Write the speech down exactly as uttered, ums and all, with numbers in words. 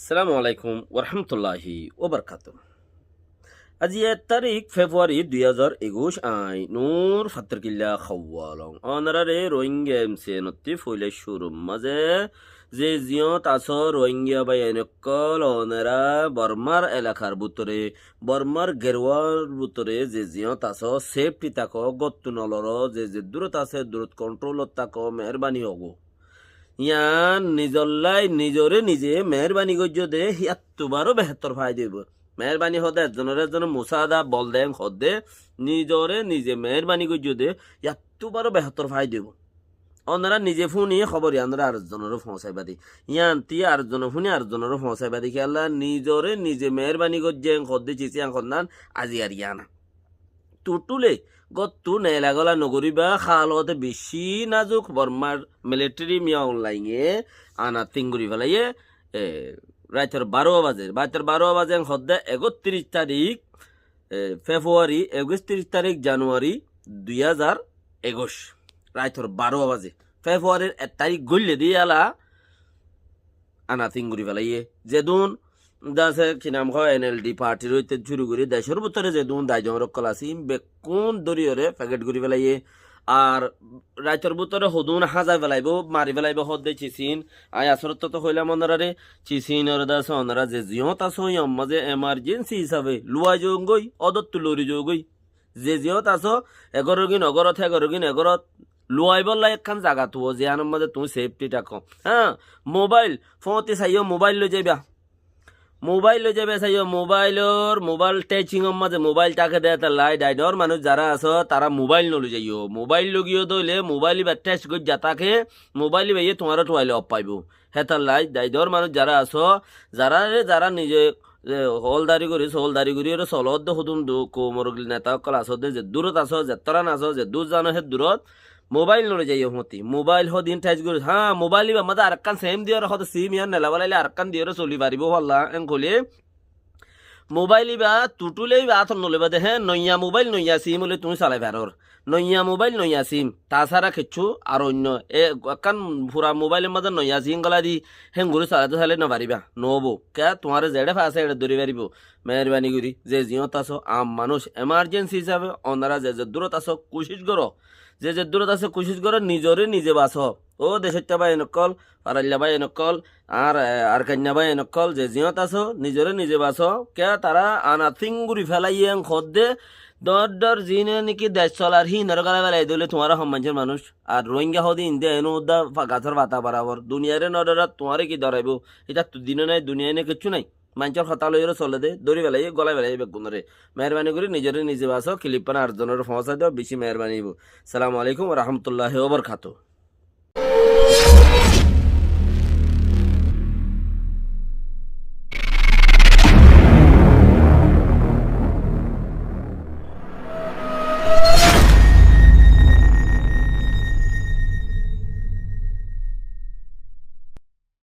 Assalamu alaikum warahmatulláhi wabarakátuhu. Aijja ek tarík Februari dui házar ekuic, añí Nur Fattorkilla hoór. Ónoraré Rohingya M C N ottú foila cúrur mazé ze ziyót asó Rohingya báiyain ókkol, ónora Bormar elakar bútore, Bormar geruwar bútore ze ziyót asó, sefti táko, góttu noloro, ze ze durot asó durot kontrolot táko, meérbani ógo. Yián nizollá nizoré nize meérbani goijjó de, yáttu baró behétor faida óibo. Meérbani hoóde ezzonore ezzone musáada, bol de, en hoóde, nizoré nize meérbani goijjó de, yáttu baró behétor faida óibo. Ónora nize fúni hóbor yiánore ar ezzonoré foóñsaiba de. Yián ti ar ezzone fúni ar ezzonoré foóñsaiba de. Kiyólla nizoré nize meérbani goijjé en hoóde, cici yián hoónnan aijjar yián. Tutule góttu neela góla nogoríba, hálot bicí nazuk. Bormar militeri Min Aung Hlaing e ana tin gorí félaiyé, e, raitor baró bazé, raitor baró bazé hoóde ektiríc tarík, e, Februari, ektiríc tarík Januari dui házar ekuic, raitor baró bazé. Februarir ek tarík goillé de yala ana tin gorí félaiyé. Zedún dase ki nam hoó, N L D partir óite cúru gorí decór bútore zedún dai doñr ókkol asé, bekkún dóriyore feget gorí félaiyé. Ar raitor bútore hodún házai félaibó, mari félaibó hoóde cisin. Añí asórottú hoóilam ónoraré, cisinor dase ónora ze ziyót asó, yián mazé emarjensi hísabe luwai zogói, ódottu lori zogói. Ze ziyót asó, egoror gin ogorot, hegoror gin egorot, luwaibolla ekkán zaga tuwó, ziyánor mazé tuñí sefti táko. Há, mobail, foóñti saiyó mobail loi zaiba. Mobail loi zaiba saiyó, mobailor, mobail tecingor mazé mobail táke de, hétolla dai doñr manúic zará asó, tará mobail noloi zaiyó. Mobail loi giyó de óile, mobail íba tec goijjá táke, mobail íbaye tuáñre tuaile of faibó. Hétolla dai doñr manúic zará asó, zaráre zará nize, e, hoóldari gorí, soóldari gorí, ore solódde hodún du, koumor neta ókkol asódde, ze durot asó, ze toran asó, ze dur zano hé durot, mobail noloi zaiyó foóñti. Mobail hodún tec gorí, há, mobail íbar mazé arekkán sim diyóre hoóde sim yián nela bálaile arekkán diyóre soli faribó hoólla, en hoilé. Mobail íba tutule íba átot noloiba de, hé, noiya mobail noiya sim óile tuñí salai faror. Noiya mobail noiya sim, tasára kiccú ar oinno, e, ekkán fura mobailor mazé noiya sim gólai di, héngorí salai de sailé nofaribá, noóbo. Kiyá tuáñre zeçé fa asé eçé dóri faribó. Meérbani gorí, ze ziyót asó, am manúic, emarjensi hísabe, ónora ze ze durot asó, kucíc goró. Ze ze durot asó, kucíc goró, nizoré nize basó. Ó decóitta báiyain ókkol, farailla báiyain ókkol, ar, e, Arkainna báiyain ókkol, ze ziyót asó, nizoré nize basó. Kiyá tará ana tin gorí félaiyé en hoódde, doñr doñr ziíne niki dec solar híinoré gólai félai dóile tuáñra hon maincór manúic. Ar Rohingya hoóde inde enú udda fa-, gasór fata borabor. Duniyairé nodorá, tuáñre ki doraibó? Ítattu dinó nái, duniyai nái, kiccú nái. Maincór hotá loiyóre solé de, dóri félaiyé, gólai félaiyé beggúnoré. Meérbani gorí nizoré nize basó, kilippán ar zonoré foóñsai do, bicí meérbani óibo. Assalamu alaikum warahmatulláhi wabarakátuhu.